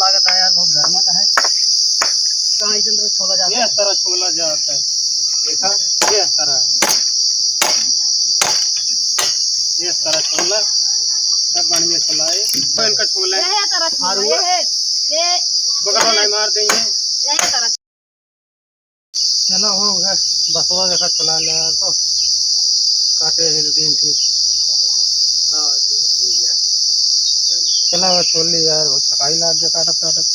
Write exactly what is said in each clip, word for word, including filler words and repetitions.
लागत है यार, बहुत गर्म होता है। कहाँ इसे अंदर छोला जाता ये है? इस तरह छोला जाता है, देखा, ये इस तरह, ये इस तरह छोला, सब बढ़िया छोला है। तो इनका छोला है। यही तरह छोला, और ये हुआ? है, ये, बगल वाला ये, मार देंगे। यही तरह। चला हो गया, बसवा देखा चला ले यार, तो काटे है दो तीन ठीक। चला वो छोड़ ली यार, बहुत थकाई लाग गया काटत काटत।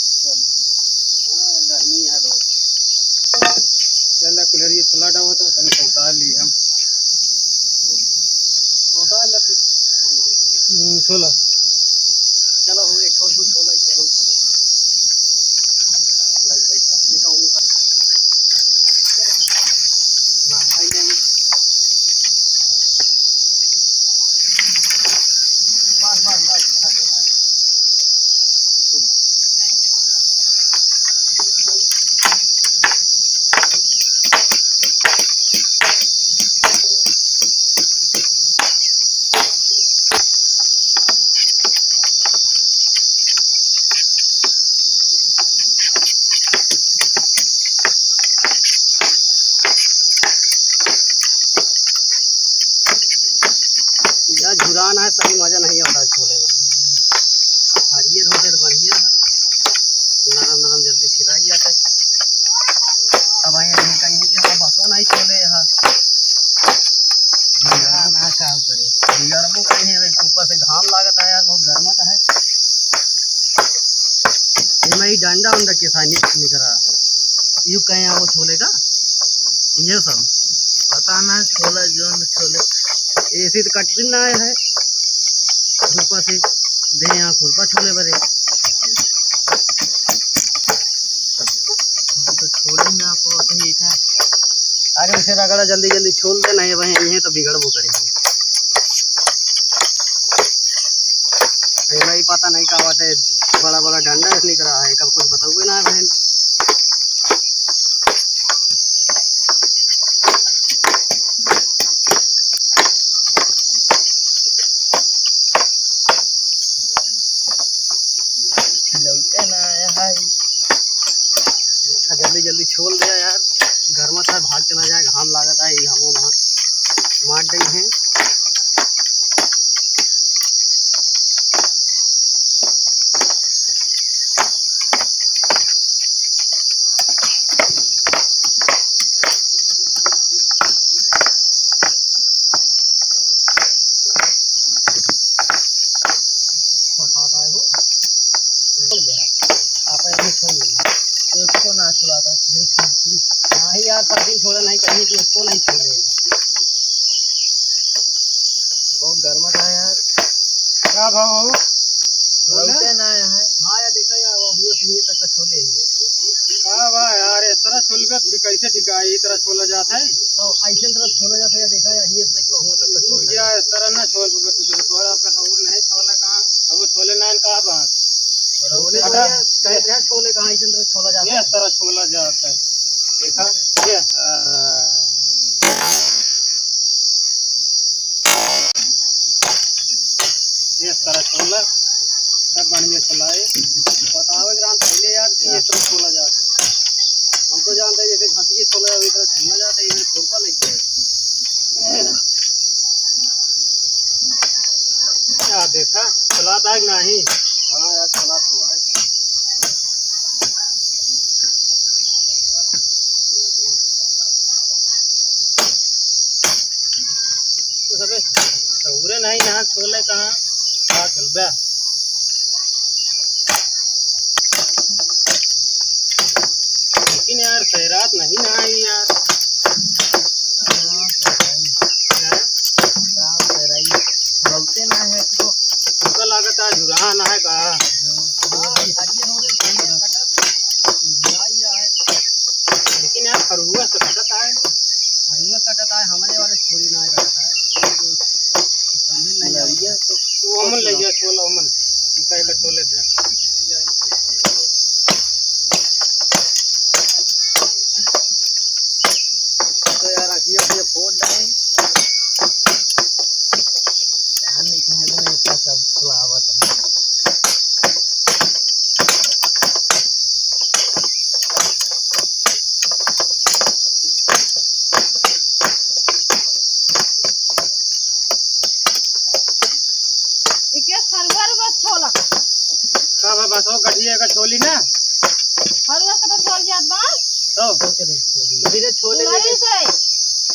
हाँ, गर्मी है बहुत। चला कुल्हरिया चला डावा तो तनी उतार ली हम। उतार ले। हम्म, छोला। चलो, हो, एक और कुछ छोला, एक और छोला। लग भाई, ये कहूँ का। बस, बस, बस। या झुरान है, तभी मजा नहीं आता है छोले में। हरियर होते तो बढ़िया है, नरम नरम जल्दी छिलाई जाते। अब आए हैं कहीं कि हाँ, बसो नहीं छोले यहाँ। ना का करे, बिगड़बो कहीं है, ऊपर से घाम लागत है यार, बहुत गर्म होता है। ये मैं डंडा उंडा के साथ निकल रहा है, यू कहें वो छोले का, ये सब। पता ना छोला, जोन छोले। ऐसे तो कटरी ना आया है, खुरपा से दे यहाँ खुरपा छोले बरे। तो छोले में आपको सही था। अरे उसे रगड़ा, जल्दी जल्दी छोल दे, नहीं वहीं यहीं तो बिगड़बो करेंगे। ए भाई, पता नहीं का बात है, बड़ा बड़ा डंडा निकल रहा है, कब कुछ बताओगे ना बहन। लौटे ना आया है। अच्छा, जल्दी जल्दी छोल दे यार, घर में था, भाग चला जाए, घाम लागत है, ये घामो वहाँ मार गई है। पसात आए हो, छोड़ दे यार। आप ऐसे छोड़ दे। तो इसको ना छुड़ाता, फिर, फिर, फिर। नहीं यार, सब दिन छोड़ा नहीं, कहीं कि इसको नहीं छोड़े यार। बहुत गर्मा था यार। का भाव हो? बोले? लौटे ना आया है। हाँ यार, देखा यार, वो हुआ से ये तक का छोले ही है। का बा यार, इस तरह छोलबे भी कैसे ठिकाई, इस तरह छोला जात है? तो ऐसे तरह छोला जात है, देखा यार, ये इसमें कि वो हुआ तक का छोल क्या है। इस तरह ना छोल बे, तू तो छोला आपका सबूर नहीं छोला कहाँ? अब वो छोले नान का बात? छोले तो हटा। यार, कह रहे हैं छोले कहाँ, ऐसे तरह छोला जात है। इस तरह छोला जात है। देखा? ये, आ, ये सारा छोला, सब बढ़िया छोला है। बतावे के राम पहले यार कि ये सब छोला जात है। हम तो जानते हैं जैसे घासिये छोला है, वही तरह छोला जात है, इधर खुरपा लेके आए। क्या देखा, सलाद आए कि नहीं? हाँ यार, सलाद तो है। तो सबे सौरे नहीं यहाँ छोले कहाँ, का चलबे? लेकिन यार, सैरात नहीं ना आई यार। हाँ, सैराई। हैं? का सैराई? बोलते ना है तो। हमका लागत है, झुरा ना है का? हाँ, हाँ, हरियर हो रहे, हरियर कटत। झुरा ही है। लेकिन यार, फरुआ से कटत आए। फरुआ कटत आए, हमारे वाले थोड़ी ना कटत आए। समझे नहीं आए। लइया तो वो हमन ले गया छोला, हमन। कहे का छोले दे। सो गठिया का छोली ना। फरुआ के तो छोल जात बा। तो धीरे छोले कुल्हरी लेके से।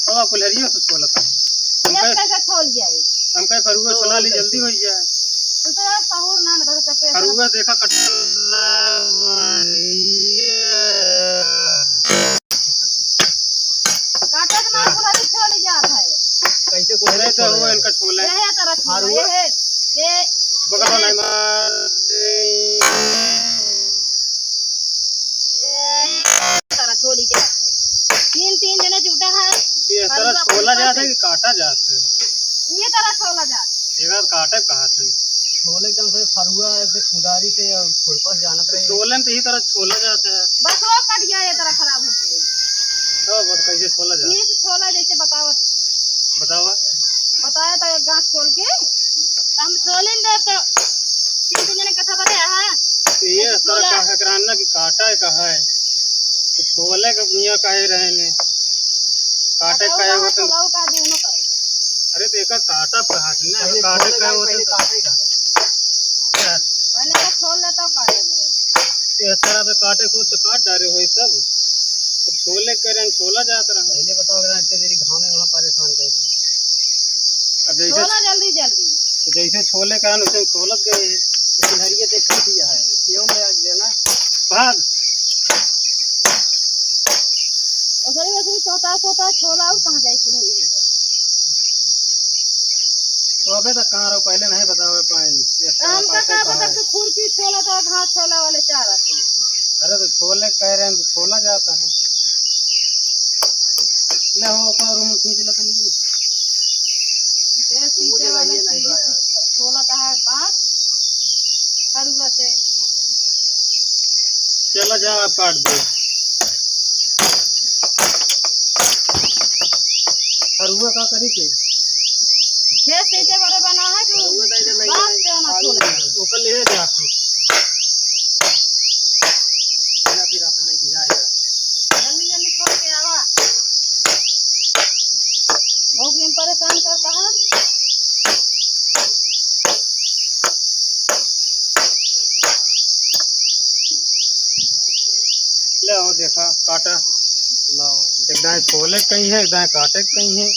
तो कुल्हरियो तो छोलता है। ये हमका कैसे छोल जाए? हमका फरुआ तो छोला ली, जल्दी हो जाए। तो तो सहूर ना, ना तो चक्कर फरुआ देखा कट काटत मार पूरा भी छोल जात है। कैसे कोई अरे तो छोला वो जाए? इनका छोला है। यह तरह छोला, फरुआ? ये है, ये बगल वाला ये मार। तरह छोली जात है। तीन, तीन जने जुटा है। ये तरह फरुआ छोला फरुआ जात है से। कि काटा जात है? ये तरह छोला जात है। एक आध काटे कहा थे। छोले एकदम से फरुआ से कुदारी से और खुरपा से जानत तो रहे। छोले में तो यही तरह छोला जात है। बस वो कट गया, ये तरह खराब हो गया। तो बस कैसे छोला जात? ये से छोला जैसे बतावत। बतावा। बताया था एक गांठ खोल के, तो हम छोले न देब तो तीन, तीन जने कथा बताया है। तो ये ऐसे तरह छोला। का है कराना कि काटा है कहा है? तो छोले के दुनिया काहे रहे ने? काटे बताओ काहे कहाँ होते? छोलाओ का दोनों करे के। अरे तो एका काटा पे हाथ ना, पहले काटे छोले काहे का, होते पहले तो? काटे का है। क्या? पहले तो छोल लेता काटे गए। ये तरह पे काटे को तो काट डारे हो सब। अब छोले कह रहे हैं, छोला जात रहा। पहले बताओ, अगर इतने देरी घाम में वहाँ परेशान कर दे। अब जैसे छोला जल्दी, जल्दी। तो जैसे छोले कह रहे हैं, वैसे छोलत गए हैं। तो किनारिये देख के दिया है, क्यों ले आज लेना? भाग। ओकरे वैसे भी सोता, सोता छोला और कहाँ जाए के रही है? तो अबे तक कहाँ रहो, पहले नहीं बतावे पाए। ये तो हम सारा का, का काटे पता कहाँ है? तो खुरपी छोला था, घास छोला वाले चारा थे। अरे तो छोले कह रहे हैं, तो छोला जाता है। ले हो, ओकर रूम खींच ले तनी। तेल वो पीछे जगह वाला ये नहीं चीज बा यार। छोला था, बांस, फरुआ से। चला जा, आप काट दे। फरुआ का करी के? खेत से इसे बड़े बना है कि फरुआ तो इधर नहीं बांस है, से आना आलू छोले। नहीं है। ओकर ले जा फिर। या फिर आप लेके जाएगा। जल्दी जल्दी छोड़ के आवा। बहुत दिन परेशान करता है। ले आओ, देखा, काटा। लाओ। एक दाएं छोले कहीं है, एक दाएं काटे कहीं है।